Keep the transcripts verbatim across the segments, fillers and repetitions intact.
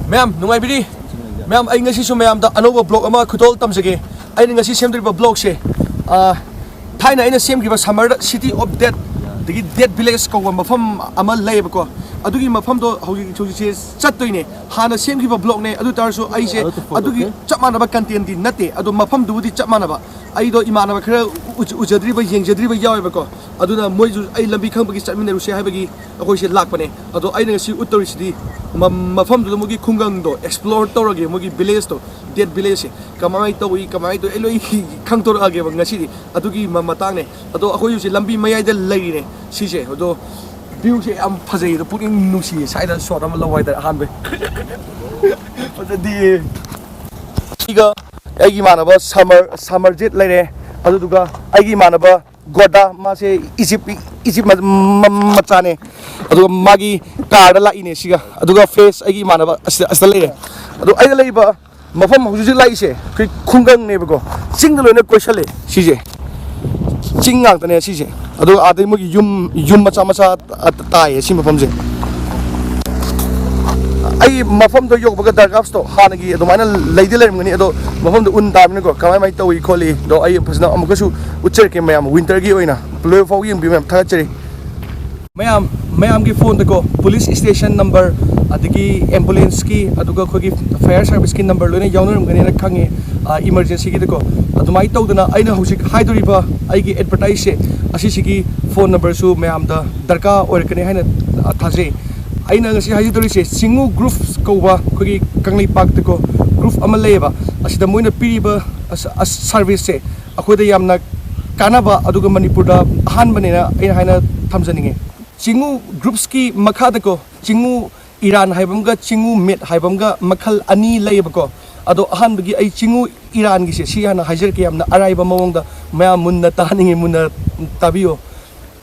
ꯃꯌꯥꯝ ꯅꯨꯡꯉꯥꯏꯕꯤꯔꯤ? ꯃꯌꯥꯝ, ꯑꯩ ꯉꯁꯤꯁꯨ ꯃꯌꯥꯝꯗ ꯑꯅꯧꯕ ꯕ꯭ꯂꯣꯛ ꯑꯃ ꯈꯨꯗꯣꯜ ꯇꯝꯖꯒꯦ꯫ ꯑꯩꯅ ꯉꯁꯤ ꯁꯦꯝꯗꯣꯔꯤꯕ ꯕ꯭ꯂꯣꯛꯁꯦ, ꯑ, ꯊꯥꯏꯅ ꯑꯩꯅ ꯁꯦꯝꯈꯤꯕ ꯁꯝꯃꯔꯗ ꯁꯤꯇꯤ ꯑꯣꯐ ꯗꯦꯠ, ꯑꯗꯒꯤ ꯗꯦꯠ ꯚꯤꯂꯦꯖ ꯀꯧꯕ ꯃꯐꯝ ꯑꯃ ꯂꯩꯌꯦꯕꯀꯣ꯫ ꯑꯗꯨꯒꯤ ꯃꯐꯝꯗꯣ ꯍꯧꯖꯤꯛ ꯍꯧꯖꯤꯛꯁꯦ ꯆꯠꯇꯣꯏꯅꯦ꯫ ꯍꯥꯟꯅ ꯁꯦꯝꯈꯤꯕ ꯕ꯭ꯂꯣꯛꯅꯦ, ꯑꯗꯨ ꯇꯥꯔꯁꯨ ꯑꯩꯁꯦ ꯑꯗꯨꯒꯤ ꯆꯞ ꯃꯥꯟꯅꯕ ꯀꯟꯇꯦꯟꯗꯤ ꯅꯠꯇꯦ, ꯑꯗꯣ ꯃꯐꯝꯗꯨꯕꯨꯗꯤ ꯆꯞ ꯃꯥꯟꯅꯕ꯫ ꯑꯩꯗꯣ ꯏꯃꯥꯟꯅꯕ ꯈꯔ ꯎꯖ-, ꯎꯖꯗ꯭ꯔꯤꯕ, ꯌꯦꯡꯖꯗ꯭ꯔꯤꯕ ꯌꯥꯎꯋꯦꯕꯀꯣ꯫ ꯑꯗꯨꯅ ꯃꯣꯏꯁꯨ ꯑꯩ ꯂꯝꯕꯤ ꯈꯪꯕꯒꯤ ꯆꯠꯃꯤꯟꯅꯔꯨꯁꯦ ꯍꯥꯏꯕꯒꯤ ꯑꯩꯈꯣꯏꯁꯦ ꯂꯥꯛꯄꯅꯦ꯫ ꯑꯗꯣ ꯑꯩꯅ ꯉꯁꯤ ꯎꯠꯇꯧꯔꯤꯁꯤꯗꯤ ꯃ-, ꯃꯐꯝꯗꯨꯗ ꯃꯣꯏꯒꯤ ꯈꯨꯡꯒꯪꯗꯣ ꯑꯦꯛꯁꯄ꯭ꯂꯣꯔ ꯇꯧꯔꯒꯦ, ꯃꯣꯏꯒꯤ ꯚꯤꯂꯦꯖꯇꯣ, ꯗꯦꯠ ꯚꯤꯂꯦꯖꯁꯦ ꯀꯃꯥꯏꯅ ꯇꯧꯏ, ꯀꯃꯥꯏꯅ ꯇꯧꯏ, ꯑꯩ ꯂꯣꯏ ꯈꯪꯗꯣꯔꯛꯑꯒꯦꯕ ꯉꯁꯤꯗꯤ꯫ ꯑꯗꯨꯒꯤ ꯃ-, ꯃꯇꯥꯡꯅꯦ꯫ ꯑꯗꯣ ꯑꯩꯈꯣꯏ ꯍꯧꯖꯤꯛ ꯂꯝꯕꯤ ꯃꯌꯥꯏꯗ ꯂꯩꯔꯤꯅꯦ ꯁꯤꯁꯦ꯫ ꯑꯗꯣ ꯚ꯭ꯌꯨꯁꯦ ꯌꯥꯝ ꯐꯖꯩ, ꯑꯗꯣ ꯄꯨꯛꯅꯤꯡ ꯅꯨꯡꯁꯤꯌꯦ꯫ ꯁ꯭ꯋꯥꯏꯗ ꯁꯣꯠ ꯑꯃ ꯂꯧꯕ ꯍꯥꯏꯇꯥꯔꯦ, ꯑꯍꯥꯟꯕꯩ꯫ ꯐꯖꯗꯤꯌꯦ꯫ ꯑꯩꯒ ꯑꯩꯒꯤ ꯏꯃꯥꯟꯅꯕ ꯁꯃꯔ, ꯁꯃꯔꯖꯤꯠ ꯂꯩꯔꯦ꯫ ꯑꯗꯨꯗꯨꯒ ꯑꯩꯒꯤ ꯏꯃꯥꯟꯅꯕ ꯒꯣꯗꯥ, ꯃꯥꯁꯦ ꯏꯖꯤꯞ, ꯏꯖꯤꯞ ꯃ-, ꯃ-, ꯃꯆꯥꯅꯦ꯫ ꯑꯗꯨꯒ ꯃꯥꯒꯤ ꯀꯥꯔꯗ ꯂꯥꯛꯏꯅꯦ ꯁꯤꯒ꯫ ꯑꯗꯨꯒ ꯐ꯭ꯔꯦꯁ ꯑꯩꯒꯤ ꯏꯃꯥꯟꯅꯕ ꯑꯁꯤꯗ, ꯑꯁꯤꯗ ꯂꯩꯔꯦ꯫ ꯑꯗꯣ ꯑꯩꯅ ꯂꯩꯔꯤꯕ ꯃꯐꯝ ꯍꯧꯖꯤꯛ ꯍꯧꯖꯤꯛ ꯂꯥꯛꯏꯁꯦ ꯑꯩꯈꯣꯏ ꯈꯨꯡꯒꯪꯅꯦꯕꯀꯣ꯫ ꯆꯤꯡꯗ ꯂꯣꯏꯅ ꯀꯣꯏꯁꯜꯂꯦ ꯁꯤꯁꯦ꯫ ꯆꯤꯡ ꯉꯥꯛꯇꯅꯦ ꯁꯤꯁꯦ꯫ ꯑꯗꯨꯒ ꯑꯥꯗꯩ ꯃꯣꯏꯒꯤ ꯌꯨꯝ, ꯌꯨꯝ ꯃꯆꯥ ꯃꯆꯥ ꯇꯥꯏꯌꯦ ꯁꯤ ꯃꯐꯝꯁꯦ꯫ ꯑꯩ ꯃꯐꯝꯗꯣ ꯌꯧꯕꯒ ꯗꯔꯒꯥꯁꯇꯣ ꯍꯥꯟꯅꯒꯤ ꯑꯗꯨꯃꯥꯏꯅ ꯂꯩꯗꯤ ꯂꯩꯔꯝꯒꯅꯤ, ꯑꯗꯣ ꯃꯐꯝꯗꯣ ꯎꯟ ꯇꯥꯕꯅꯤꯅꯀꯣ, ꯀꯃꯥꯏ ꯀꯃꯥꯏꯅ ꯇꯧꯏ ꯈꯣꯠꯂꯤ ꯑꯗꯣ ꯑꯩ ꯐꯖꯅ ꯑꯃꯨꯛꯀꯁꯨ ꯎꯠꯆꯔꯛꯀꯦ ꯃꯌꯥꯝ꯫ ꯋꯤꯟꯇꯔꯒꯤ ꯑꯣꯏꯅ ꯂꯣꯏꯕ ꯐꯥꯎ ꯌꯦꯡꯕꯤꯌꯨ ꯃꯌꯥꯝ, ꯊꯥꯒꯠꯆꯔꯤ꯫ ꯃꯌꯥꯝ, ꯃꯌꯥꯝꯒꯤ ꯐꯣꯟꯗꯀꯣ ꯄꯨꯂꯤꯁ ꯁ꯭ꯇꯦꯁꯟ ꯅꯝꯕꯔ, ꯑꯗꯒꯤ ꯑꯦꯝꯕꯨꯂꯦꯟꯁꯀꯤ, ꯑꯗꯨꯒ ꯑꯩꯈꯣꯏꯒꯤ ꯐꯥꯌꯔ ꯁꯥꯔꯚꯤꯁꯀꯤ ꯅꯝꯕꯔ ꯂꯣꯏꯅ ꯌꯥꯎꯅꯔꯝꯒꯅꯤꯅ ꯈꯪꯉꯦ, ꯑ, ꯏꯃꯔꯖꯦꯟꯁꯤꯒꯤꯗꯀꯣ꯫ ꯑꯗꯨꯃꯥꯏꯅ ꯇꯧꯗꯅ ꯑꯩꯅ ꯍꯧꯖꯤꯛ ꯍꯥꯏꯗꯣꯔꯤꯕ ꯑꯩꯒꯤ ꯑꯦꯗꯚꯔꯇꯥꯏꯁꯁꯦ, ꯑꯁꯤꯁꯤꯒꯤ ꯐꯣꯟ ꯅꯝꯕꯔꯁꯨ ꯃꯌꯥꯝꯗ ꯗꯔꯀꯥꯔ ꯑꯣꯏꯔꯛꯀꯅꯤ ꯍꯥꯏꯅ, ꯑ, ꯊꯥꯖꯩ꯫ ꯑꯩꯅ ꯉꯁꯤ ꯍꯥꯏꯖꯗꯣꯔꯤꯁꯦ ꯆꯤꯡꯉꯨ ꯒ꯭ꯔꯨꯞ ꯀꯧꯕ ꯑꯩꯈꯣꯏꯒꯤ ꯀꯪꯂꯩꯄꯥꯛꯇꯀꯣ ꯒ꯭ꯔꯨꯞ ꯑꯃ ꯂꯩꯌꯦꯕ꯫ ꯑꯁꯤꯗ ꯃꯣꯏꯅ ꯄꯤꯔꯤꯕ ꯑꯁ-, ꯑꯁ-, ꯁꯥꯔꯚꯤꯁꯁꯦ ꯑꯩꯈꯣꯏꯗ ꯌꯥꯝꯅ ꯀꯥꯟꯅꯕ, ꯑꯗꯨꯒ ꯃꯅꯤꯄꯨꯔꯗ ꯑꯍꯥꯟꯕꯅꯦꯅ ꯑꯩꯅ ꯍꯥꯏꯅ ꯊꯝꯖꯅꯤꯡꯉꯦ꯫ ꯆꯤꯡꯉꯨ ꯒ꯭ꯔꯨꯞꯁꯀꯤ ꯃꯈꯥꯗꯀꯣ ꯆꯤꯡꯉꯨ ꯏꯔꯥꯟ ꯍꯥꯏꯕ ꯑꯃꯒ ꯆꯤꯡꯉꯨ ꯃꯦꯠ ꯍꯥꯏꯕ ꯑꯃꯒ ꯃꯈꯜ ꯑꯅꯤ ꯂꯩꯌꯦꯕꯀꯣ꯫ ꯑꯗꯣ ꯑꯍꯥꯟꯕꯒꯤ ꯑꯩ ꯆꯤꯡꯉꯨ ꯏꯔꯥꯟꯒꯤꯁꯦ ꯁꯤ ꯍꯥꯟꯅ ꯍꯥꯏꯖꯔꯛꯀꯦ, ꯌꯥꯝꯅ ꯑꯔꯥꯏꯕ ꯃꯑꯣꯡꯗ ꯃꯌꯥꯝ ꯃꯨꯟꯅ ꯇꯥꯍꯟꯅꯤꯡꯉꯤ, ꯃꯨꯟꯅ ꯇꯥꯕꯤꯌꯣ꯫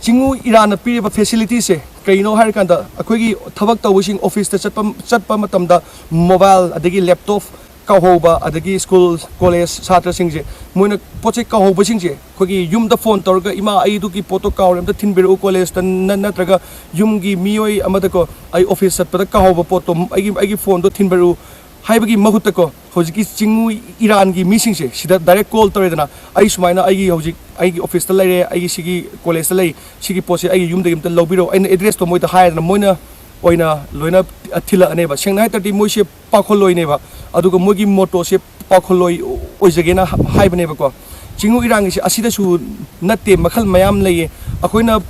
ꯆꯤꯡꯉꯨ ꯏꯔꯥꯟꯅ ꯄꯤꯔꯤꯕ ꯐꯦꯁꯤꯂꯤꯇꯤꯁꯦ ꯀꯩꯅꯣ ꯍꯥꯏꯔꯀꯥꯟꯗ ꯑꯩꯈꯣꯏꯒꯤ ꯊꯕꯛ ꯇꯧꯕꯁꯤꯡ ꯑꯣꯐꯤꯁꯇ ꯆꯠꯄ, ꯆꯠꯄ ꯃꯇꯝꯗ ꯃꯣꯕꯥꯏꯜ ꯑꯗꯒꯤ ꯂꯦꯞꯇꯣꯞ ꯀꯥꯎꯍꯧꯕ, ꯑꯗꯒꯤ ꯁ꯭ꯀꯨꯜ ꯀꯣꯂꯦꯖ ꯁꯥꯇ꯭ꯔꯁꯤꯡꯁꯦ, ꯃꯣꯏꯅ ꯄꯣꯠ ꯆꯩ ꯀꯥꯎꯍꯧꯕꯁꯤꯡꯁꯦ ꯑꯩꯈꯣꯏꯒꯤ ꯌꯨꯝꯗ ꯐꯣꯟ ꯇꯧꯔꯒ, "ꯏꯃꯥ, ꯑꯩ ꯑꯗꯨꯒꯤ ꯄꯣꯠꯇꯣ ꯀꯥꯎꯔꯦ, ꯑꯝꯇ ꯊꯤꯟꯕꯤꯔꯛꯎ ꯀꯣꯂꯦꯖꯇ", ꯅ-, ꯅꯠꯇ꯭ꯔꯒ ꯌꯨꯝꯒꯤ ꯃꯤꯑꯣꯏ ꯑꯃꯗꯀꯣ, "ꯑꯩ ꯑꯣꯐꯤꯁ ꯆꯠꯄꯗ ꯀꯥꯎꯍꯧꯕ ꯄꯣꯠꯇꯣ, ꯑꯩꯒꯤ, ꯑꯩꯒꯤ ꯐꯣꯟꯗꯣ ꯊꯤꯟꯕꯤꯔꯛꯎ" ꯍꯥꯏꯕꯒꯤ ꯃꯍꯨꯠꯇꯀꯣ, ꯍꯧꯖꯤꯛꯀꯤ ꯆꯤꯡꯉꯨ ꯏꯔꯥꯟꯒꯤ ꯃꯤꯁꯤꯡꯁꯦ ꯁꯤꯗ ꯗꯥꯏꯔꯦꯛ ꯀꯣꯜ ꯇꯧꯔꯦꯗꯅ, "ꯑꯩ ꯁꯨꯃꯥꯏꯅ ꯑꯩꯒꯤ ꯍꯧꯖꯤꯛ ꯑꯩꯒꯤ ꯑꯣꯐꯤꯁꯇ ꯂꯩꯔꯦ, ꯑꯩꯒꯤ ꯁꯤꯒꯤ ꯀꯣꯂꯦꯖꯇ ꯂꯩ, ꯁꯤꯒꯤ ꯄꯣꯠꯁꯦ ꯑꯩꯒꯤ ꯌꯨꯝꯗꯒꯤ ꯑꯝꯇ ꯂꯧꯕꯤꯔꯛꯑꯣ", ꯑꯩꯅ ꯑꯦꯗ꯭ꯔꯦꯁꯇꯣ ꯃꯣꯏꯗ ꯍꯥꯏꯔꯦꯗꯅ, ꯃꯣꯏꯅ ꯑꯣꯏꯅ ꯂꯣꯏꯅ ꯊꯤꯜꯂꯛꯑꯅꯦꯕ꯫ ꯁꯦꯡꯅ ꯍꯥꯏ ꯇꯥꯔꯗꯤ ꯃꯣꯏꯁꯦ ꯄꯥꯈꯣꯜꯂꯣꯏꯅꯦꯕ, ꯑꯗꯨꯒ ꯃꯣꯏꯒꯤ ꯃꯣꯇꯣꯁꯦ ꯄꯥꯈꯣꯜꯂꯣꯏ ꯑꯣꯏꯖꯒꯦꯅ ꯍꯥꯏꯕꯅꯦꯕꯀꯣ꯫ ꯆꯤꯡꯉꯨ ꯏꯔꯥꯡꯒꯤꯁꯦ ꯑꯁꯤꯗꯁꯨ ꯅꯠꯇꯦ, ꯃꯈꯜ ꯃꯌꯥꯝ ꯂꯩꯌꯦ꯫ ꯑꯩꯈꯣꯏꯅ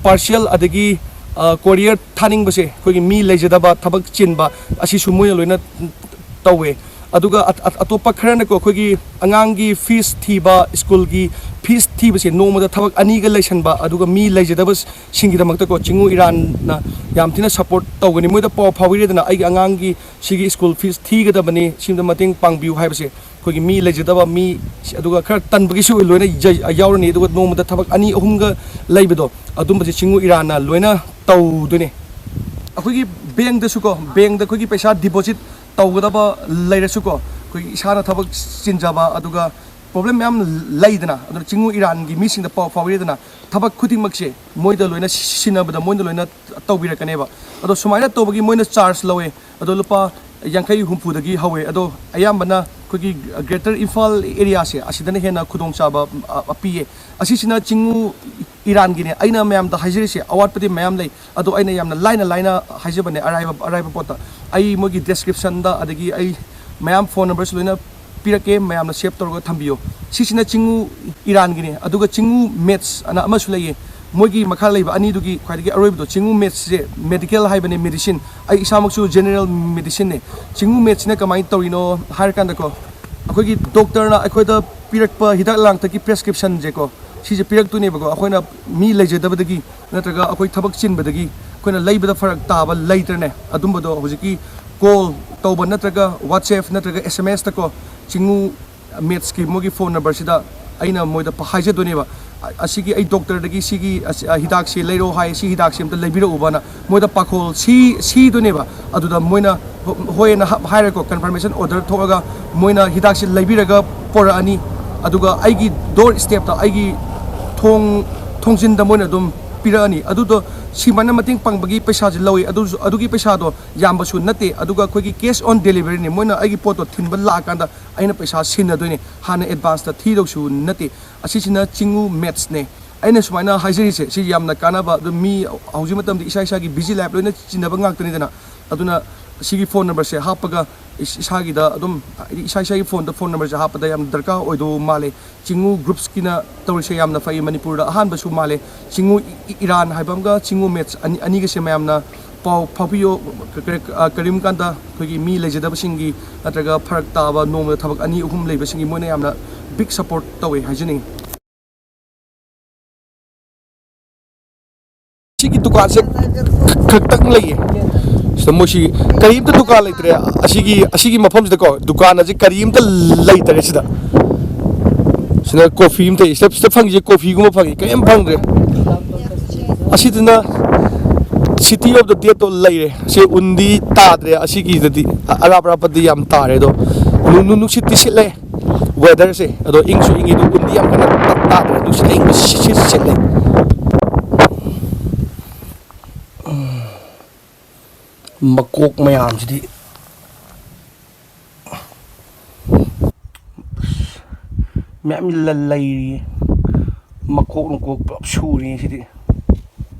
ꯄꯥꯔꯁꯦꯜ ꯑꯗꯒꯤ, ꯑ, ꯀꯣꯔꯤꯌꯔ ꯊꯥꯅꯤꯡꯕꯁꯦ ꯑꯩꯈꯣꯏꯒꯤ ꯃꯤ ꯂꯩꯖꯗꯕ, ꯊꯕꯛ ꯆꯤꯟꯕ, ꯑꯁꯤꯁꯨ ꯃꯣꯏꯅ ꯂꯣꯏꯅ ꯇꯧꯋꯦ꯫ ꯑꯗꯨꯒ ꯑꯇꯣꯞꯄ ꯈꯔꯅꯀꯣ, ꯑꯩꯈꯣꯏꯒꯤ ꯑꯉꯥꯡꯒꯤ ꯐꯤꯁ ꯊꯤꯕ, ꯁ꯭ꯀꯨꯜꯒꯤ ꯐꯤꯁ ꯊꯤꯕꯁꯦ ꯅꯣꯡꯃꯗ ꯊꯕꯛ ꯑꯅꯤꯒ ꯂꯩꯁꯟꯕ, ꯑꯗꯨꯒ ꯃꯤ ꯂꯩꯖꯗꯕꯁꯤꯡꯒꯤꯗꯃꯛꯇꯀꯣ, ꯆꯤꯡꯉꯨ ꯏꯔꯥꯟꯅ ꯌꯥꯝ ꯊꯤꯅ ꯁꯞꯄꯣꯔꯠ ꯇꯧꯒꯅꯤ꯫ ꯃꯣꯏꯗ ꯄꯥꯎ ꯐꯥꯎꯕꯤꯔꯦꯗꯅ, "ꯑꯩꯒꯤ ꯑꯉꯥꯡꯒꯤ ꯁꯤꯒꯤ ꯁ꯭ꯀꯨꯜ ꯐꯤꯁ ꯊꯤꯒꯗꯕꯅꯤ, ꯁꯤꯝꯗ ꯃꯇꯦꯡ ꯄꯥꯡꯕꯤꯌꯨ" ꯍꯥꯏꯕꯁꯦ, ꯑꯩꯈꯣꯏꯒꯤ ꯃꯤ ꯂꯩꯖꯗꯕ ꯃꯤ, ꯑꯗꯨꯒ ꯈꯔ ꯇꯟꯕꯒꯤꯁꯨ ꯂꯣꯏꯅ ꯌ-, ꯌꯥꯎꯔꯅꯤ꯫ ꯑꯗꯨꯒ ꯅꯣꯡꯃꯗ ꯊꯕꯛ ꯑꯅꯤ ꯑꯍꯨꯝꯒ ꯂꯩꯕꯗꯣ, ꯑꯗꯨꯝꯕꯁꯦ ꯆꯤꯡꯉꯨ ꯏꯔꯥꯟꯅ ꯂꯣꯏꯅ ꯇꯧꯗꯣꯏꯅꯦ꯫ ꯑꯩꯈꯣꯏꯒꯤ ꯕꯦꯡꯗꯁꯨꯀꯣ, ꯕꯦꯡꯗ ꯑꯩꯈꯣꯏꯒꯤ ꯄꯩꯁꯥ ꯗꯤꯄꯣꯖꯤꯠ ꯇꯧꯒꯗꯕ ꯂꯩꯔꯁꯨꯀꯣ, ꯑꯩꯈꯣꯏꯒꯤ ꯏꯁꯥꯅ ꯊꯕꯛ ꯆꯤꯟꯖꯕ, ꯑꯗꯨꯒ ꯄ꯭ꯔꯣꯕ꯭ꯂꯦꯝ ꯃꯌꯥꯝ ꯂꯩꯗꯅ, ꯑꯗꯨꯅ ꯆꯤꯡꯉꯨ ꯏꯔꯥꯟꯒꯤ ꯃꯤꯁꯤꯡꯗ ꯄꯥꯎ ꯐꯥꯎꯕꯤꯔꯦꯗꯅ, ꯊꯕꯛ ꯈꯨꯗꯤꯡꯃꯛꯁꯦ ꯃꯣꯏꯗ ꯂꯣꯏꯅ ꯁꯤꯟꯅꯕꯗ ꯃꯣꯏꯅ ꯂꯣꯏꯅ ꯇꯧꯕꯤꯔꯛꯀꯅꯦꯕ꯫ ꯑꯗꯣ ꯁꯨꯃꯥꯏꯅ ꯇꯧꯕꯒꯤ ꯃꯣꯏꯅ ꯆꯥꯔꯖ ꯂꯧꯋꯦ꯫ ꯑꯗꯣ ꯂꯨꯄꯥ ꯌꯥꯡꯈꯩ ꯍꯨꯝꯐꯨꯗꯒꯤ ꯍꯧꯋꯦ꯫ ꯑꯗꯣ ꯑꯌꯥꯝꯕꯅ ꯑꯩꯈꯣꯏꯒꯤ ꯒ꯭ꯔꯦꯇꯔ ꯏꯝꯐꯥꯜ ꯑꯦꯔꯤꯌꯥꯁꯦ, ꯑꯁꯤꯗꯅ ꯍꯦꯟꯅ ꯈꯨꯗꯣꯡꯆꯥꯕ, ꯑ, ꯄꯤꯌꯦ꯫ ꯑꯁꯤꯁꯤꯅ ꯆꯤꯡꯉꯨ ꯏꯔꯥꯟꯒꯤꯅꯦ꯫ ꯑꯩꯅ ꯃꯌꯥꯝꯗ ꯍꯥꯏꯖꯔꯤꯁꯦ, ꯑꯋꯥꯠꯄꯗꯤ ꯃꯌꯥꯝ ꯂꯩ, ꯑꯗꯣ ꯑꯩꯅ ꯌꯥꯝꯅ ꯂꯥꯏꯅ ꯂꯥꯏꯅ ꯍꯥꯏꯖꯕꯅꯦ, ꯑꯔꯥꯏꯕ, ꯑꯔꯥꯏꯕ ꯄꯣꯠꯇ꯫ ꯑꯩ ꯃꯣꯏꯒꯤ ꯗꯦꯁꯀ꯭ꯔꯤꯞꯁꯟꯗ, ꯑꯗꯒꯤ ꯑꯩ ꯃꯌꯥꯝ ꯐꯣꯟ ꯅꯝꯕꯔꯁꯨ ꯂꯣꯏꯅ ꯄꯤꯔꯛꯀꯦ, ꯃꯌꯥꯝꯅ ꯁꯦꯞ ꯇꯧꯔꯒ ꯊꯝꯕꯤꯌꯣ꯫ ꯁꯤꯁꯤꯅ ꯆꯤꯡꯉꯨ ꯏꯔꯥꯟꯒꯤꯅꯦ꯫ ꯑꯗꯨꯒ ꯆꯤꯡꯉꯨ ꯃꯦꯠꯁ ꯑꯅ ꯑꯃꯁꯨ ꯂꯩꯌꯦ꯫ ꯃꯣꯏꯒꯤ ꯃꯈꯥ ꯂꯩꯕ ꯑꯅꯤꯗꯨꯒꯤ ꯈ꯭ꯋꯥꯏꯗꯒꯤ ꯑꯔꯣꯏꯕꯗꯣ, ꯆꯤꯡꯉꯨ ꯃꯦꯠꯁꯁꯦ ꯃꯦꯗꯤꯀꯦꯜ ꯍꯥꯏꯕꯅꯦ, ꯃꯦꯗꯤꯁꯤꯟ꯫ ꯑꯩ ꯏꯁꯥꯃꯛꯁꯨ ꯖꯦꯅꯦꯔꯦꯜ ꯃꯦꯗꯤꯁꯤꯟꯅꯦ꯫ ꯆꯤꯡꯉꯨ ꯃꯦꯠꯁꯁꯤꯅ ꯀꯃꯥꯏꯅ ꯇꯧꯔꯤꯅꯣ ꯍꯥꯏꯔꯀꯥꯟꯗꯀꯣ, ꯑꯩꯈꯣꯏꯒꯤ ꯗꯣꯛꯇꯔꯅ ꯑꯩꯈꯣꯏꯗ ꯄꯤꯔꯛꯄ ꯍꯤꯗꯥꯛ ꯂꯥꯡꯊꯛꯀꯤ ꯄ꯭ꯔꯦꯁꯀ꯭ꯔꯤꯞꯁꯟꯁꯦꯀꯣ, ꯁꯤꯁꯦ ꯄꯤꯔꯛꯇꯣꯏꯅꯦꯕꯀꯣ꯫ ꯑꯩꯈꯣꯏꯅ ꯃꯤ ꯂꯩꯖꯗꯕꯗꯒꯤ ꯅꯠꯇ꯭ꯔꯒ ꯑꯩꯈꯣꯏ ꯊꯕꯛ ꯆꯤꯟꯕꯗꯒꯤ ꯑꯩꯈꯣꯏꯅ ꯂꯩꯕꯗ ꯐꯔꯛ ꯇꯥꯕ ꯂꯩꯇ꯭ꯔꯅꯦ, ꯑꯗꯨꯝꯕꯗꯣ ꯍꯧꯖꯤꯛꯀꯤ ꯀꯣꯜ ꯇꯧꯕ ꯅꯠꯇ꯭ꯔꯒ WhatsApp ꯅꯠꯇ꯭ꯔꯒ SMS ꯇꯀꯣ, ꯆꯤꯡꯉꯨ ꯃꯦꯠꯁꯀꯤ ꯃꯣꯏꯒꯤ ꯐꯣꯟ ꯅꯝꯕꯔꯁꯤꯗ ꯑꯩꯅ ꯃꯣꯏꯗ ꯄ-, ꯍꯥꯏꯖꯗꯣꯏꯅꯦꯕ, "ꯑ-, ꯑꯁꯤꯒꯤ ꯑꯩ ꯗꯣꯛꯇꯔꯗꯒꯤ ꯁꯤꯒꯤ ꯑꯁꯤ, ꯑ, ꯍꯤꯗꯥꯛꯁꯤ ꯂꯩꯔꯣ ꯍꯥꯏ, ꯁꯤ ꯍꯤꯗꯥꯛꯁꯤ ꯑꯝꯇ ꯂꯩꯕꯤꯔꯛꯎꯕꯅ", ꯃꯣꯏꯗ ꯄꯥꯈꯣꯜ ꯁꯤ, ꯁꯤꯗꯣꯏꯅꯦꯕ꯫ ꯑꯗꯨꯗ ꯃꯣꯏꯅ ꯍꯣꯏ ꯍꯥꯏꯅ ꯍꯥꯏꯔꯦꯀꯣ, ꯀꯟꯐꯔꯃꯦꯁꯟ ꯑꯣꯔꯗꯔ ꯊꯣꯛꯑꯒ ꯃꯣꯏꯅ ꯍꯤꯗꯥꯛꯁꯦ ꯂꯩꯕꯤꯔꯒ ꯄꯣꯔꯛꯑꯅꯤ꯫ ꯑꯗꯨꯒ ꯑꯩꯒꯤ ꯗꯣꯔ ꯁ꯭ꯇꯦꯞꯇ, ꯑꯩꯒꯤ ꯊꯣꯡ ꯊꯣꯡꯖꯤꯟꯗ ꯃꯣꯏꯅ ꯑꯗꯨꯝ ꯄꯤꯔꯛꯑꯅꯤ꯫ ꯑꯗꯨꯗꯣ ꯁꯤꯃꯥꯏꯅ ꯃꯇꯦꯡ ꯄꯥꯡꯕꯒꯤ ꯄꯩꯁꯥꯁꯦ ꯂꯧꯋꯤ꯫ ꯑꯗꯨꯁꯨ, ꯑꯗꯨꯒꯤ ꯄꯩꯁꯥꯗꯣ ꯌꯥꯝꯕꯁꯨ ꯅꯠꯇꯦ꯫ ꯑꯗꯨꯒ ꯑꯩꯈꯣꯏꯒꯤ cash on deliveryꯅꯤ, ꯃꯣꯏꯅ ꯑꯩꯒꯤ ꯄꯣꯠꯇꯣ ꯊꯤꯟꯕ ꯂꯥꯛꯑꯀꯥꯟꯗ ꯑꯩꯅ ꯄꯩꯁꯥ ꯁꯤꯟꯅꯗꯣꯏꯅꯦ꯫ ꯍꯥꯟꯅ ꯑꯦꯗꯚꯥꯟꯁꯇ ꯊꯤꯗꯧꯁꯨ ꯅꯠꯇꯦ꯫ ꯑꯁꯤꯁꯤꯅ ꯆꯤꯡꯉꯨ ꯃꯦꯠꯁꯅꯦ꯫ ꯑꯩꯅ ꯁꯨꯃꯥꯏꯅ ꯍꯥꯏꯖꯔꯤꯁꯦ, ꯁꯤ ꯌꯥꯝꯅ ꯀꯥꯟꯅꯕ꯫ ꯑꯗꯨ ꯃꯤ ꯍꯧꯖꯤꯛ ꯃꯇꯝꯗ ꯏꯁꯥ ꯏꯁꯥꯒꯤ ꯕꯤꯖꯤ ꯂꯥꯏꯐ ꯂꯣꯏꯅ ꯆꯤꯟꯅꯕ ꯉꯥꯛꯇꯅꯤꯗꯅ꯫ ꯑꯗꯨꯅ ꯁꯤꯒꯤ ꯐꯣꯟ ꯅꯝꯕꯔꯁꯦ ꯍꯥꯞꯄꯒ ꯏꯁꯥꯒꯤꯗ ꯑꯗꯨꯝ, ꯍꯥꯏꯗꯤ ꯏꯁꯥ ꯏꯁꯥꯒꯤ ꯐꯣꯟꯗ ꯐꯣꯟ ꯅꯝꯕꯔꯁꯦ ꯍꯥꯞꯄꯗ ꯌꯥꯝ ꯗꯔꯀꯥꯔ ꯑꯣꯏꯗꯧ ꯃꯥꯜꯂꯦ꯫ ꯆꯤꯡꯉꯨ ꯒ꯭ꯔꯨꯞꯁꯀꯤꯅ ꯇꯧꯔꯤꯁꯦ ꯌꯥꯝꯅ ꯐꯩ꯫ ꯃꯅꯤꯄꯨꯔꯗ ꯑꯍꯥꯟꯕꯁꯨ ꯃꯥꯜꯂꯦ꯫ ꯆꯤꯡꯉꯨ ꯏ-, ꯏ-, ꯏꯔꯥꯟ ꯍꯥꯏꯕ ꯑꯃꯒ ꯆꯤꯡꯉꯨ ꯃꯦꯠꯁ ꯑꯅꯤ, ꯑꯅꯤꯒꯁꯦ ꯃꯌꯥꯝꯅ ꯄꯥꯎ ꯐꯥꯎꯕꯤꯌꯣ꯫ ꯀ-, ꯀ-, ꯑ, ꯀꯔꯤꯒꯨꯝꯕ ꯀꯥꯟꯗ ꯑꯩꯈꯣꯏꯒꯤ ꯃꯤ ꯂꯩꯖꯗꯕꯁꯤꯡꯒꯤ ꯅꯠꯇ꯭ꯔꯒ ꯐꯔꯛ ꯇꯥꯕ, ꯅꯣꯡꯃꯗ ꯊꯕꯛ ꯑꯅꯤ ꯑꯍꯨꯝ ꯂꯩꯕꯁꯤꯡꯒꯤ ꯃꯣꯏꯅ ꯌꯥꯝꯅ ꯕꯤꯛ ꯁꯄꯣꯔꯠ ꯇꯧꯋꯦ ꯍꯥꯏꯖꯅꯤꯡꯉꯤ꯫ ꯁꯤꯒꯤ ꯗꯨꯀꯥꯟꯁꯦ ꯈꯛꯇꯪ ꯂꯩꯌꯦ꯫ ꯁꯤꯗ ꯃꯣꯏꯁꯤ ꯀꯔꯤꯝꯇ ꯗꯨꯀꯥꯟ ꯂꯩꯇ꯭ꯔꯦ꯫ ꯑꯁꯤꯒꯤ, ꯑꯁꯤꯒꯤ ꯃꯐꯝꯁꯤꯗꯀꯣ, ꯗꯨꯀꯥꯟ ꯑꯁꯤ ꯀꯔꯤꯝꯇ ꯂꯩꯇꯔꯦ ꯁꯤꯗ꯫ ꯁꯤꯗ ꯀꯣꯐꯤ ꯑꯃ ꯊꯛꯏ꯫ ꯁꯤꯗ, ꯁꯤꯗ ꯐꯪꯉꯤꯁꯦ ꯀꯣꯐꯤꯒꯨꯝꯕ ꯐꯪꯉꯤ, ꯀꯔꯤꯝ ꯐꯪꯗ꯭ꯔꯦ꯫ ꯑꯁꯤꯗꯅ City of the Deadꯇꯣ ꯂꯩꯔꯦ꯫ ꯁꯤ ꯎꯟꯗꯤ ꯇꯥꯗ꯭ꯔꯦ ꯑꯁꯤꯒꯤꯗꯗꯤ, ꯑ-, ꯑꯔꯥꯞ ꯑꯔꯥꯞꯄꯗꯤ ꯌꯥꯝ ꯇꯥꯔꯦ꯫ ꯑꯗꯣ ꯅꯨ-, ꯅꯨ-, ꯅꯨꯡꯁꯤꯠꯇꯤ ꯁꯤꯠꯂꯦ꯫ Weatherꯁꯦ ꯑꯗꯣ ꯏꯪꯁꯨ ꯏꯪꯉꯤ, ꯑꯗꯨ ꯎꯟꯗꯤ ꯌꯥꯝ ꯀꯟꯅ ꯇꯥ-, ꯇꯥꯗ꯭ꯔꯦ, ꯅꯨꯡꯁꯤꯠ ꯑꯏꯪꯕ ꯁꯤ-, ꯁꯤ-, ꯁꯤꯠꯂꯦ꯫ ꯎꯝ꯫ ꯃꯀꯣꯛ ꯃꯌꯥꯝꯁꯤꯗꯤ ꯃꯌꯥꯝ ꯂ-, ꯂꯩꯔꯤ꯫ ꯃꯀꯣꯛ ꯅꯨꯡꯀꯣꯛ ꯄꯨꯂꯞ ꯁꯨꯔꯤ ꯁꯤꯗꯤ꯫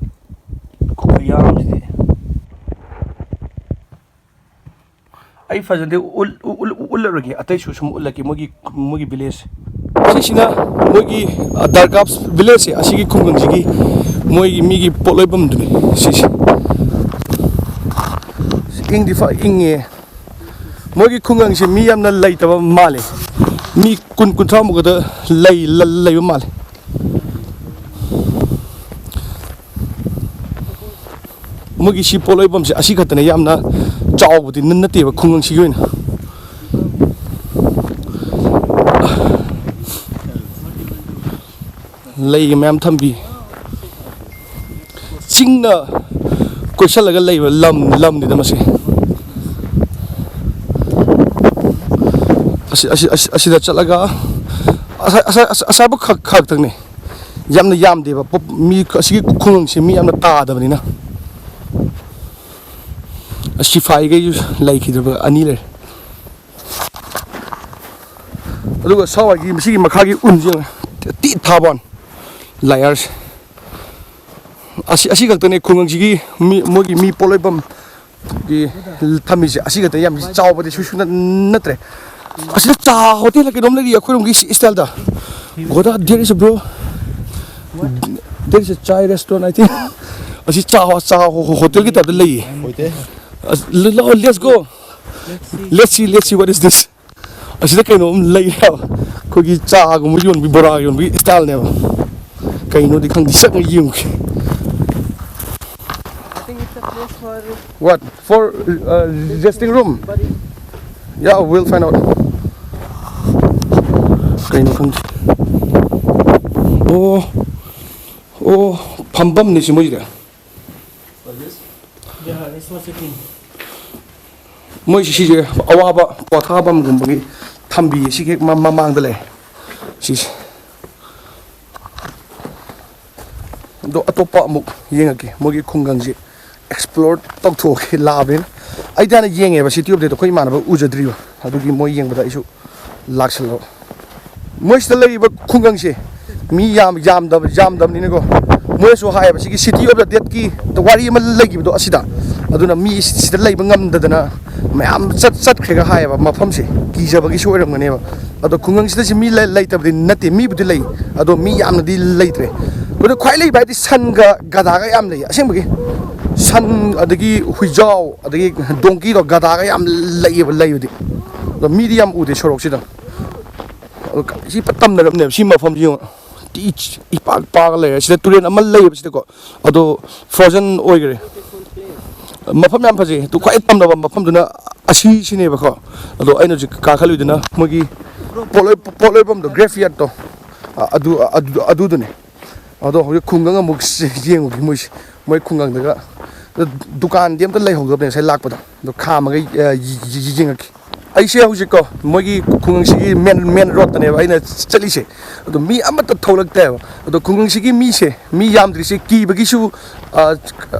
ꯈꯨꯌꯥꯝꯁꯤꯗꯤ꯫ ꯑꯩ ꯐꯖꯅꯗꯤ ꯎꯠ-, ꯎꯠ-, ꯎꯠ-, ꯎꯠꯂꯔꯣꯏꯒꯦ, ꯑꯇꯩꯁꯨ ꯁꯨꯝ ꯎꯠꯂꯛꯀꯦ ꯃꯣꯏꯒꯤ, ꯃꯣꯏꯒꯤ village꯫ ꯁꯤꯁꯤꯅ ꯃꯣꯏꯒꯤ, ꯑ, ꯗꯔꯒꯥ village ꯁꯦ, ꯑꯁꯤꯒꯤ ꯈꯨꯡꯒꯪꯁꯤꯒꯤ ꯃꯣꯏꯒꯤ ꯃꯤꯒꯤ ꯄꯣꯠꯂꯣꯏꯐꯝꯗꯨꯅꯤ ꯁꯤꯁꯦ꯫ ꯏꯪꯗꯤ ꯐ ꯏꯪꯉꯦ꯫ ꯃꯣꯏꯒꯤ ꯈꯨꯡꯒꯪꯁꯦ ꯃꯤ ꯌꯥꯝꯅ ꯂꯩꯇꯕ ꯃꯥꯜꯂꯦ꯫ ꯃꯤ ꯀꯨꯟ, ꯀꯨꯟꯊ꯭ꯔꯥ ꯃꯨꯛ ꯈꯛꯇ ꯂꯩ-, ꯂ-, ꯂꯩꯕ ꯃꯥꯜꯂꯦ꯫ ꯃꯣꯏꯒꯤ ꯁꯤ ꯄꯣꯠꯂꯣꯏꯐꯝꯁꯦ ꯑꯁꯤ ꯈꯛꯇꯅꯦ, ꯌꯥꯝꯅ ꯆꯥꯎꯕꯗꯤ ꯅ-, ꯅꯠꯇꯦꯕ ꯈꯨꯡꯒꯪꯁꯤꯒꯤ ꯑꯣꯏꯅ꯫ ꯂꯩꯒ ꯃꯌꯥꯝ ꯊꯝꯕꯤ꯫ ꯆꯤꯡꯅ ꯀꯣꯏꯁꯜꯂꯒ ꯂꯩꯕ ꯂꯝ, ꯂꯝꯅꯤꯗ ꯃꯁꯤ꯫ ꯑꯁꯤ, ꯑꯁꯤ, ꯑꯁꯤ, ꯑꯁꯤꯗ ꯆꯠꯂꯒ ꯑꯁꯥ-, ꯑꯁꯥ-, ꯑꯁꯥ-, ꯑꯁꯥꯏꯕꯨꯛ ꯈꯛ, ꯈꯛꯇꯪꯅꯦ꯫ ꯌꯥꯝꯅ ꯌꯥꯝꯗꯦꯕ꯫ ꯄꯣꯞ-, ꯃꯤ ꯑꯁꯤꯒꯤ ꯈꯨꯡꯒꯪꯁꯦ ꯃꯤ ꯌꯥꯝꯅ ꯇꯥꯗꯕꯅꯤꯅ꯫ ꯁꯤꯐꯥꯏꯈꯩꯁꯨ ꯂꯩꯈꯤꯗꯕ ꯑꯅꯤ ꯂꯩꯔꯦ꯫ ꯑꯗꯨꯒ ꯁ꯭ꯋꯥꯏꯒꯤ ꯃꯁꯤꯒꯤ ꯃꯈꯥꯒꯤ ꯎꯟꯁꯦ ꯌꯦꯡꯉꯨ꯫ ꯇꯤꯠ ꯊꯥꯕ ꯋꯥꯅꯤ꯫ ꯂꯥꯌꯔꯁꯦ꯫ ꯑꯁꯤ, ꯑꯁꯤ ꯈꯛꯇꯅꯦ ꯈꯨꯡꯒꯪꯁꯤꯒꯤ ꯃꯤ, ꯃꯣꯏꯒꯤ ꯃꯤ ꯄꯣꯠꯂꯣꯏꯐꯝ ꯒꯤ ꯊꯝꯃꯤꯁꯦ꯫ ꯑꯁꯤ ꯈꯛꯇ ꯌꯥꯝ ꯆꯥꯎꯕꯗꯤ ꯁꯨ-, ꯁꯨ-, ꯅꯠꯇ꯭ꯔꯦ꯫ ꯑꯁꯤꯗ ꯆꯥ ꯍꯣꯇꯦꯜ ꯀꯩꯅꯣꯝ ꯂꯩꯔꯤ ꯑꯩꯈꯣꯏꯔꯣꯝꯒꯤ ꯏꯁ-, ꯏꯁꯇꯥꯏꯜꯗ꯫ Goda, there is a bro. There is a chai restaurant, I think. ꯑꯁꯤ ꯆꯥ, ꯆꯥ ꯍꯣ-, ꯍꯣꯇꯦꯜꯒꯤ ꯇꯥꯏꯞꯇ ꯂꯩꯌꯦ꯫ ꯑꯁ, ꯂ-, ꯂ-, let's go. Let's see, let's see what is this. ꯑꯁꯤꯗ ꯀꯩꯅꯣꯝ ꯂꯩꯔꯦꯕ꯫ ꯑꯩꯈꯣꯏꯒꯤ ꯆꯥꯒꯨꯝꯕ ꯌꯣꯟꯕꯤ, ꯕꯣꯔꯥ ꯌꯣꯟꯕꯤ ꯏꯁꯇꯥꯏꯜꯅꯦꯕ꯫ ꯀꯩꯅꯣꯗꯤ ꯈꯪꯗꯦ, ꯆꯪꯉ ꯌꯦꯡꯉꯨꯒꯦ꯫ I think it's a place for What? For, uh, resting room? But it Yeah, we'll find out. ꯀꯩꯅꯣ ꯈꯪꯗꯦ꯫ ꯑꯣ, ꯑꯣ, ꯐꯝꯐꯝꯅꯤ ꯁꯤ ꯃꯣꯏꯁꯤꯗ꯫ Yeah, it's for sitting. ꯃꯣꯏꯁꯤ ꯁꯤꯁꯦ ꯑꯋꯥꯕ ꯄꯣꯊꯥꯐꯝꯒꯨꯝꯕꯒꯤ ꯊꯝꯕꯤ꯫ ꯁꯤꯒꯤ ꯍꯦꯛ ꯃ-, ꯃꯃꯥꯡꯗ ꯂꯩ ꯁꯤꯁꯦ꯫ ꯑꯗꯣ ꯑꯇꯣꯞꯄ ꯑꯃꯨꯛ ꯌꯦꯡꯉꯛꯀꯦ꯫ ꯃꯣꯏꯒꯤ ꯈꯨꯡꯒꯪꯁꯤ ꯑꯦꯛꯁꯄ꯭ꯂꯣꯔ ꯇꯧꯊꯣꯛꯀꯦ ꯂꯥꯛꯑꯕꯅꯤꯅ꯫ ꯑꯩꯗꯤ ꯍꯥꯟꯅ ꯌꯦꯡꯉꯦꯕ ꯁꯤꯇꯤ ꯑꯣꯐ ꯗꯦꯠꯇꯣ, ꯑꯩꯈꯣꯏ ꯏꯃꯥꯟꯅꯕ ꯎꯖꯗ꯭ꯔꯤꯕ꯫ ꯑꯗꯨꯒꯤ ꯃꯣꯏ ꯌꯦꯡꯕꯗ ꯑꯩꯁꯨ ꯂꯥꯛꯁꯜꯂꯕ꯫ ꯃꯣꯏ ꯁꯤꯗ ꯂꯩꯔꯤꯕ ꯈꯨꯡꯒꯪꯁꯦ ꯃꯤ ꯌꯥꯝ, ꯌꯥꯝꯗꯕ, ꯌꯥꯝꯗꯕꯅꯤꯅꯀꯣ꯫ ꯃꯣꯏꯅꯁꯨ ꯍꯥꯏꯌꯦꯕ, ꯁꯤꯒꯤ ꯁꯤꯇꯤ ꯑꯣꯐ ꯗ ꯗꯦꯠꯀꯤ ꯋꯥꯔꯤ ꯑꯃ ꯂꯩꯈꯤꯕꯗꯣ ꯑꯁꯤꯗ꯫ ꯑꯗꯨꯅ ꯃꯤ ꯁꯤꯗ ꯂꯩꯕ ꯉꯝꯗꯗꯅ ꯃꯌꯥꯝ ꯆꯠ-, ꯆꯠꯈ꯭ꯔꯦꯒ ꯍꯥꯏꯌꯦꯕ꯫ ꯃꯐꯝꯁꯦ ꯀꯤꯖꯕꯒꯤꯁꯨ ꯑꯣꯏꯔꯝꯒꯅꯦꯕ꯫ ꯑꯗꯣ ꯈꯨꯡꯒꯪꯁꯤꯗ ꯁꯤ ꯃꯤ ꯂꯩ-, ꯂꯩꯇꯕꯗꯤ ꯅꯠꯇꯦ, ꯃꯤꯕꯨꯗꯤ ꯂꯩ, ꯑꯗꯣ ꯃꯤ ꯌꯥꯝꯅꯗꯤ ꯂꯩꯇ꯭ꯔꯦ꯫ ꯑꯗꯣ ꯈ꯭ꯋꯥꯏ ꯂꯩꯕ ꯍꯥꯏꯗꯤ ꯁꯟꯒ ꯒꯙꯥꯒ ꯌꯥꯝ ꯂꯩꯌꯦ ꯑꯁꯦꯡꯕꯒꯤ꯫ ꯁꯟ, ꯑꯗꯒꯤ ꯍꯨꯏꯖꯥꯎ, ꯑꯗꯒꯤ ꯗꯣꯡꯀꯤꯗꯣ, ꯒꯙꯥꯒ ꯌꯥꯝ ꯂꯩꯌꯦꯕ ꯂꯩꯕꯗꯤ꯫ ꯑꯗꯣ ꯃꯤꯗꯤ ꯌꯥꯝ ꯎꯗꯦ ꯁꯣꯔꯣꯛꯁꯤꯗ꯫ ꯑꯗꯣ ꯁꯤ ꯐꯖ ꯇꯝꯅꯔꯕꯅꯦꯕ ꯁꯤ ꯃꯐꯝꯁꯤ ꯌꯦꯡꯉꯣ꯫ ꯇꯤ ꯏꯄꯥꯛ ꯄꯥꯛꯑꯒ ꯂꯩꯔꯦ꯫ ꯁꯤꯗ ꯇꯨꯔꯦꯜ ꯑꯃ ꯂꯩꯌꯦꯕ ꯁꯤꯗꯀꯣ, ꯑꯗꯣ ꯐ꯭ꯔꯣꯖꯟ ꯑꯣꯏꯈ꯭ꯔꯦ꯫ ꯃꯐꯝ ꯌꯥꯝ ꯐꯖꯩ꯫ ꯑꯗꯨ ꯈ꯭ꯋꯥꯏ ꯇꯝꯅꯕ ꯃꯐꯝꯗꯨꯅ ꯑꯁꯤꯁꯤꯅꯦꯕꯀꯣ꯫ ꯑꯗꯣ ꯑꯩꯅ ꯍꯧꯖꯤꯛ ꯀꯥꯈꯠꯂꯨꯏꯗꯨꯅ ꯃꯣꯏꯒꯤ ꯄꯣꯠꯂꯣꯏ-, ꯄꯣꯠꯂꯣꯏꯐꯝꯗꯣ, ꯒ꯭ꯔꯦꯞ ꯌꯥꯔꯠꯇꯣ, ꯑꯗꯨ, ꯑꯗꯨ, ꯑꯗꯨꯗꯨꯅꯦ꯫ ꯑꯗꯣ ꯍꯧꯖꯤꯛ ꯈꯨꯡꯒꯪ ꯑꯃꯨꯛ ꯌꯦꯡꯉꯨꯒꯦ ꯃꯣꯏꯁꯦ꯫ ꯃꯣꯏ ꯈꯨꯡꯒꯪꯗꯒ ꯗꯨꯀꯥꯟꯗꯤ ꯑꯝꯇ ꯂꯩꯍꯧꯗꯕꯅꯦ ꯉꯁꯥꯏ ꯂꯥꯛꯄꯗ꯫ ꯑꯗꯣ ꯈꯥꯝꯃꯒ, ꯑ, ꯌꯦꯡꯉꯛꯀꯦ꯫ ꯑꯩꯁꯦ ꯍꯧꯖꯤꯛꯀꯣ, ꯃꯣꯏꯒꯤ ꯈꯨꯡꯒꯪꯁꯤꯒꯤ ꯃꯦꯟ, ꯃꯦꯟ ꯔꯣꯗꯇꯅꯦꯕ ꯑꯩꯅ ꯆꯠꯂꯤꯁꯦ꯫ ꯑꯗꯣ ꯃꯤ ꯑꯃꯠꯇ ꯊꯣꯛꯂꯛꯇꯦꯕ꯫ ꯑꯗꯣ ꯈꯨꯡꯒꯪꯁꯤꯒꯤ ꯃꯤꯁꯦ, ꯃꯤ ꯌꯥꯝꯗ꯭ꯔꯤꯁꯦ ꯀꯤꯕꯒꯤꯁꯨ, ꯑ,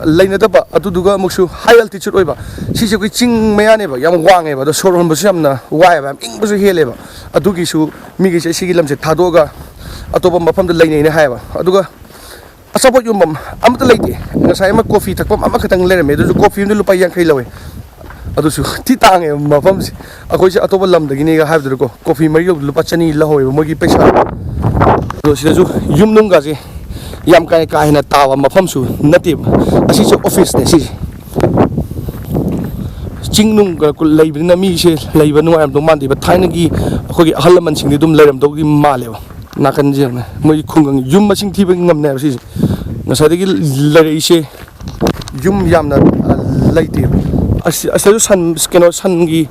ꯂꯩꯅꯗꯕ, ꯑꯗꯨꯗꯨꯒ ꯑꯃꯨꯛꯁꯨ high altitude ꯑꯣꯏꯕ꯫ ꯁꯤꯁꯦ ꯑꯩꯈꯣꯏ ꯆꯤꯡ ꯃꯌꯥꯅꯦꯕ, ꯌꯥꯝ ꯋꯥꯡꯉꯦꯕ, ꯑꯗꯣ ꯁꯣꯔ ꯍꯣꯟꯕꯁꯨ ꯌꯥꯝꯅ ꯋꯥꯏꯑꯦꯕ, ꯌꯥꯝ ꯏꯪꯕꯁꯨ ꯍꯦꯜꯂꯦꯕ꯫ ꯑꯗꯨꯒꯤꯁꯨ ꯃꯤꯒꯩꯁꯦ ꯁꯤꯒꯤ ꯂꯝꯁꯦ ꯊꯥꯗꯣꯛꯑꯒ ꯑꯇꯣꯞꯄ ꯃꯐꯝꯗ ꯂꯩꯅꯩꯅ ꯍꯥꯏꯌꯦꯕ꯫ ꯑꯗꯨꯒ ꯑꯆꯥꯄꯣꯠ ꯌꯣꯟꯐꯝ ꯑꯃꯠꯇ ꯂꯩꯇꯦ꯫ ꯉꯁꯥꯏ ꯑꯃ ꯀꯣꯐꯤ ꯊꯛꯐꯝ ꯑꯃꯈꯛꯇꯪ ꯂꯩꯔꯝꯃꯦ, ꯑꯗꯨꯁꯨ ꯀꯣꯐꯤ ꯑꯃꯗ ꯂꯨꯄꯥ ꯌꯥꯡꯈꯩ ꯂꯧꯋꯦ꯫ ꯑꯗꯨꯁꯨ ꯊꯤ ꯇꯥꯡꯉꯦ ꯃꯐꯝꯁꯦ꯫ ꯑꯩꯈꯣꯏꯁꯦ ꯑꯇꯣꯞꯄ ꯂꯝꯗꯒꯤꯅꯦꯒ ꯍꯥꯏꯕꯗꯨꯗꯀꯣ, ꯀꯣꯐꯤ ꯃꯔꯤ ꯂꯧꯕꯗ ꯂꯨꯄꯥ ꯆꯅꯤ ꯂꯧꯍꯧꯋꯦꯕ ꯃꯣꯏꯒꯤ ꯄꯩꯁꯥ꯫ ꯑꯗꯣ ꯁꯤꯗꯁꯨ ꯌꯨꯝ ꯅꯨꯡꯒꯁꯦ ꯌꯥꯝ ꯀꯥ ꯀꯥ ꯍꯦꯟꯅ ꯇꯥꯕ ꯃꯐꯝꯁꯨ ꯅꯠꯇꯦꯕ꯫ ꯑꯁꯤꯁꯦ ꯑꯣꯐꯤꯁꯅꯦ ꯁꯤꯁꯦ꯫ ꯆꯤꯡ ꯅꯨꯡꯒ ꯂꯩꯕꯅꯤꯅ ꯃꯤꯁꯦ ꯂꯩꯕ ꯅꯨꯡꯉꯥꯏꯔꯝꯗꯧ ꯃꯥꯟꯗꯦꯕ꯫ ꯊꯥꯏꯅꯒꯤ ꯑꯩꯈꯣꯏꯒꯤ ꯑꯍꯜ ꯂꯃꯟꯁꯤꯡꯗꯤ ꯑꯗꯨꯝ ꯂꯩꯔꯝꯗꯧꯗꯤ ꯃꯥꯜꯂꯦꯕ꯫ ꯅꯥꯀꯟꯁꯦ ꯌꯦꯡꯉꯨꯅꯦ, ꯃꯣꯏ ꯈꯨꯡꯒꯪ ꯌꯨꯝ ꯃꯁꯤꯡ ꯊꯤꯕ ꯉꯝꯅꯦ ꯍꯥꯏꯕ ꯁꯤꯁꯦ꯫ ꯉꯁꯥꯏꯗꯒꯤ ꯂꯩꯔꯛꯏꯁꯦ ꯌꯨꯝ ꯌꯥꯝꯅ, ꯑ, ꯂꯩꯇꯦꯕ꯫ ꯑꯁ, ꯑꯁꯤꯗꯁꯨ ꯁꯟ, ꯀꯩꯅꯣ, ꯁꯟꯒꯤ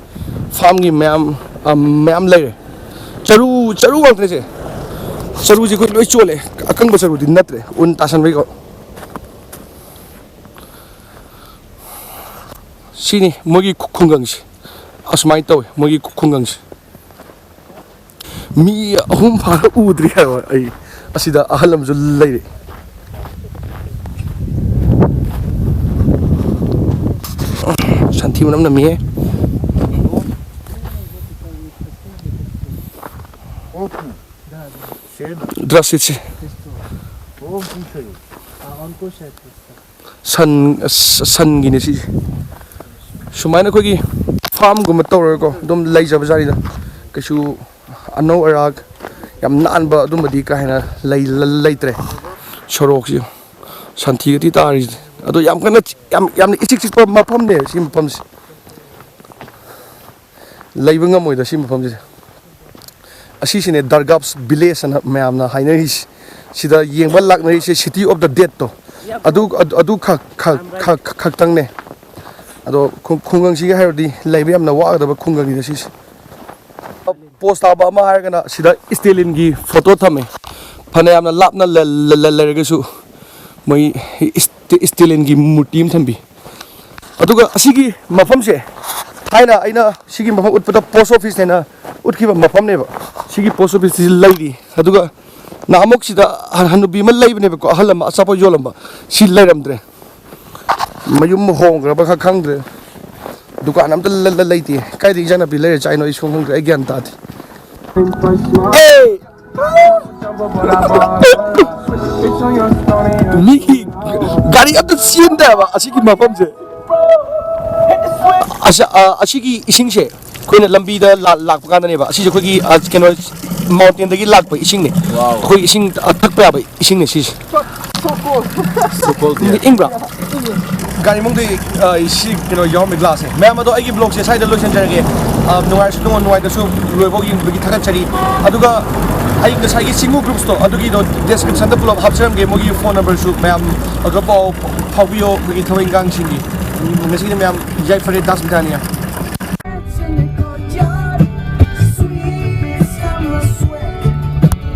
ꯐꯥꯝꯒꯤ ꯃꯌꯥꯝ, ꯑ, ꯃꯌꯥꯝ ꯂꯩꯔꯦ꯫ ꯆꯔꯨ, ꯆꯔꯨ ꯉꯥꯛꯇꯅꯦ ꯁꯦ꯫ ꯆꯔꯨꯁꯦ ꯑꯩꯈꯣꯏ ꯂꯣꯏ ꯆꯣꯠꯂꯦ꯫ ꯑꯀꯪꯕ ꯆꯔꯨꯗꯤ ꯅꯠꯇ꯭ꯔꯦ, ꯎꯟ ꯇꯥꯁꯟꯕꯩꯀꯣ꯫ ꯁꯤꯅꯤ ꯃꯣꯏꯒꯤ ꯈꯨ-, ꯈꯨꯡꯒꯪꯁꯦ꯫ ꯑꯁꯨꯃꯥꯏꯅ ꯇꯧꯋꯦ ꯃꯣꯏꯒꯤ ꯈꯨ-, ꯈꯨꯡꯒꯪꯁꯦ꯫ ꯃꯤ ꯑꯍꯨꯝ ꯐꯥꯅ ꯎꯗ꯭ꯔꯤ ꯍꯥꯏꯕ ꯑꯩ꯫ ꯑꯁꯤꯗ ꯑꯍꯜ ꯑꯃꯁꯨ ꯂꯩꯔꯦ꯫ ꯁꯟꯊꯤ ꯃꯅꯝ ꯅꯝꯃꯤꯍꯦ꯫ Здравствуйте. ꯁꯟ, ꯑꯁ, ꯁꯟꯒꯤꯅꯦ ꯁꯤꯁꯦ꯫ ꯁꯨꯃꯥꯏꯅ ꯑꯩꯈꯣꯏꯒꯤ ꯐꯥꯝꯒꯨꯝꯕ ꯇꯧꯔꯒꯀꯣ, ꯑꯗꯨꯝ ꯂꯩꯖꯕ ꯖꯥꯠꯅꯤꯗ꯫ ꯀꯩꯁꯨ ꯑꯅꯧ ꯑꯔꯥꯛ ꯌꯥꯝ ꯅꯥꯟꯕ ꯑꯗꯨꯝꯕꯗꯤ ꯀꯥ ꯍꯦꯟꯅ ꯂꯩ-, ꯂꯩꯇ꯭ꯔꯦ꯫ ꯁꯣꯔꯣꯛꯁꯤ ꯁꯟꯊꯤꯒꯗꯤ ꯇꯥꯔꯤꯁꯦ꯫ ꯑꯗꯣ ꯌꯥꯝ ꯀꯟꯅ ꯆꯤ-, ꯌꯥꯝ, ꯌꯥꯝꯅ ꯏꯆꯤꯛ ꯆꯤꯛꯄ ꯃꯐꯝꯅꯦ ꯁꯤ ꯃꯐꯝꯁꯦ꯫ ꯂꯩꯕ ꯉꯝꯃꯣꯏꯗ ꯁꯤ ꯃꯐꯝꯁꯤꯗ꯫ ꯑꯁꯤꯁꯤꯅꯦ ꯗꯔꯒꯥꯞꯁ ꯚꯤꯂꯦꯖ ꯑꯅ ꯃꯌꯥꯝꯅ ꯍꯥꯏꯅꯔꯤꯁꯦ꯫ ꯁꯤꯗ ꯌꯦꯡꯕ ꯂꯥꯛꯅꯔꯤꯁꯦ City of the Deadꯇꯣ꯫ ꯑꯗꯨ, ꯑꯗꯨ, ꯑꯗꯨ ꯈꯛ, ꯈꯛ, ꯈꯛ, ꯈꯛꯇꯪꯅꯦ꯫ ꯑꯗꯣ ꯈꯨꯡ-, ꯈꯨꯡꯒꯪꯁꯤꯒꯤ ꯍꯥꯏꯔꯨꯔꯗꯤ ꯂꯩꯕ ꯌꯥꯝꯅ ꯋꯥꯒꯗꯕ ꯈꯨꯡꯒꯪꯅꯤꯗ ꯁꯤꯁꯦ꯫ ꯄꯣꯁ ꯇꯥꯕ ꯑꯃ ꯍꯥꯏꯔꯒꯅ ꯁꯤꯗ ꯁ꯭ꯇꯦꯂꯤꯟꯒꯤ ꯐꯣꯇꯣ ꯊꯝꯃꯦ꯫ ꯐꯅꯌꯥꯝꯅ ꯂꯥꯞꯅ ꯂ-, ꯂ-, ꯂ-, ꯂꯩꯔꯒꯁꯨ ꯃꯣꯏ ꯁ꯭ꯇꯦ-, ꯁ꯭ꯇꯦꯂꯤꯟꯒꯤ ꯃꯨꯔꯇꯤ ꯑꯃ ꯊꯝꯕꯤ꯫ ꯑꯗꯨꯒ ꯑꯁꯤꯒꯤ ꯃꯐꯝꯁꯦ ꯊꯥꯏꯅ ꯑꯩꯅ ꯁꯤꯒꯤ ꯃꯐꯝ ꯎꯠꯄꯗ ꯄꯣꯁ ꯑꯣꯐꯤꯁꯅꯦꯅ ꯎꯠꯈꯤꯕ ꯃꯐꯝꯅꯦꯕ꯫ ꯁꯤꯒꯤ ꯄꯣꯁ ꯑꯣꯐꯤꯁꯁꯤ ꯂꯩꯔꯤ꯫ ꯑꯗꯨꯒ ꯅꯍꯥꯟꯃꯨꯛ ꯁꯤꯗ ꯍ-, ꯍꯅꯨꯕꯤ ꯑꯃ ꯂꯩꯕꯅꯦꯕꯀꯣ, ꯑꯍꯜ ꯑꯃ ꯑꯆꯥꯄꯣꯠ ꯌꯣꯜꯂꯝꯕ꯫ ꯁꯤ ꯂꯩꯔꯝꯗ꯭ꯔꯦ꯫ ꯃꯌꯨꯝ ꯍꯣꯡꯈ꯭ꯔꯕ ꯈꯛ ꯈꯪꯗ꯭ꯔꯦ꯫ ꯗꯨꯀꯥꯟ ꯑꯝꯇ ꯂ-, ꯂ-, ꯂꯩꯇꯦ꯫ ꯀꯥꯏꯗ ꯏꯟꯖꯥꯡ ꯅꯥꯄꯤ ꯂꯩꯔ ꯆꯥꯏꯅꯣ ꯑꯩ ꯁꯨꯡ ꯈꯪꯗ꯭ꯔꯦ꯫ ꯑꯩ ꯒ꯭ꯌꯥꯟ ꯇꯥꯗꯦ꯫ ꯑꯦ! ꯃꯤꯒꯤ ꯒꯥꯔꯤ ꯑꯝꯇ ꯆꯦꯟꯗꯦ ꯍꯥꯏꯕ ꯑꯁꯤꯒꯤ ꯃꯐꯝꯁꯦ꯫ ꯑꯁ-, ꯑ, ꯑꯁꯤꯒꯤ ꯏꯁꯤꯡꯁꯦ ꯑꯩꯈꯣꯏꯅ ꯂꯝꯕꯤꯗ ꯂꯥ-, ꯂꯥꯛꯄ ꯀꯥꯟꯗꯅꯦꯕ꯫ ꯑꯁꯤꯁꯦ ꯑꯩꯈꯣꯏꯒꯤ, ꯑ, ꯀꯩꯅꯣ, ꯃꯥꯎꯟꯇꯦꯟꯗꯒꯤ ꯂꯥꯛꯄ ꯏꯁꯤꯡꯅꯦ꯫ ꯋꯥꯎ꯫ ꯑꯩꯈꯣꯏ ꯏꯁꯤꯡ, ꯑ, ꯊꯛꯄ ꯌꯥꯕ ꯏꯁꯤꯡꯅꯦ ꯁꯤꯁꯦ꯫ ꯏꯪꯕ꯭ꯔꯥ? ꯒꯥꯔꯤ ꯃꯅꯨꯡꯗ, ꯑ, ꯁꯤ ꯀꯩꯅꯣ ꯌꯥꯎꯔꯝꯃꯤ ꯒ꯭ꯂꯥꯁꯁꯦ꯫ ꯃꯌꯥꯝ ꯑꯗꯣ ꯑꯩꯒꯤ ꯕ꯭ꯂꯣꯒꯁꯦ ꯁ꯭ꯋꯥꯏꯗ ꯂꯣꯏꯁꯤꯟꯖꯔꯒꯦ꯫ ꯑ, ꯅꯨꯡꯉꯥꯏꯔꯁꯨ ꯅꯨꯡꯉꯥꯏ-, ꯅꯨꯡꯉꯥꯏꯇ꯭ꯔꯁꯨ ꯂꯣꯏꯐꯥꯎ ꯌꯦꯡꯕꯒꯤ ꯊꯥꯒꯠꯆꯔꯤ꯫ ꯑꯗꯨꯒ ꯑꯩ ꯉꯁꯥꯏꯒꯤ ꯆꯤꯡꯉꯨ ꯒ꯭ꯔꯨꯞꯁꯇꯣ ꯑꯗꯨꯒꯤꯗꯣ ꯗꯦꯁꯀ꯭ꯔꯤꯞꯁꯟꯗ ꯄꯨꯂꯞ ꯍꯥꯞꯆꯔꯝꯒꯦ, ꯃꯣꯏꯒꯤ ꯐꯣꯟ ꯅꯝꯕꯔꯁꯨ꯫ ꯃꯌꯥꯝ ꯑꯗꯨꯗ ꯄꯥꯎ ꯐꯥꯎꯕꯤꯌꯣ ꯑꯩꯈꯣꯏꯒꯤ ꯊꯕꯛ ꯏꯪꯈꯥꯡꯁꯤꯡꯒꯤ꯫ ꯉꯁꯤꯒꯤꯗꯤ ꯃꯌꯥꯝ ꯌꯥꯏꯐꯔꯦ ꯗꯥꯁ ꯕꯤꯇꯥꯅꯤꯌꯥ꯫